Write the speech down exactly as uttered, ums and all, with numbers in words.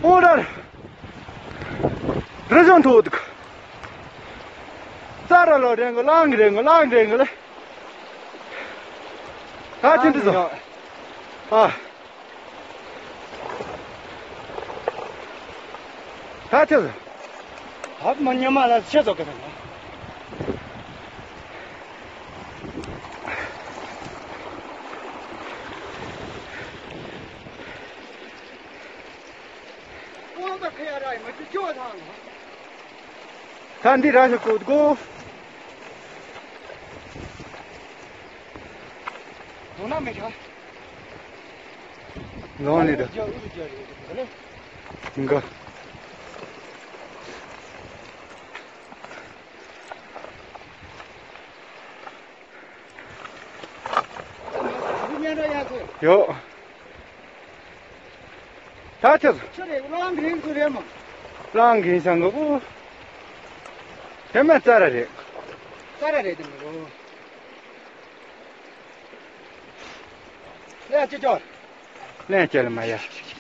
ཨོ་ར། རི་ལྗོངས་མཐོ་འདུག་ཙ་ར་ལོ་རེ་ངོ་ལང་རེ་ངོ་ལང་རེ་ངོ་ལེ། ད་ཅི་འདི་ཚོ། ཨ། ད་ཅི་ཚོ། ཧབ་མ་ཉི་མ་ལ་ཤེས་ཚོ་གི་ཚོ། ད་འདི་ར་ཞིག་བཀོད་དགོ། ལོང་ན་མི་ཤ། ལོང་ནི་ད། འགའ། ཡོ། ད་ཁྱོད། ཁྱོད་རེད་རང་གི་རིང་དུ་རེད་མོ། རང་གི་ཤང་གི་བུ། དེ་མ་ཙ་ར་རེད། ཙ་ར་རེད་དེ་མོ། ལས་ཅི་ཅོ། ལན་བྱེད་ལ་མ་ཡ།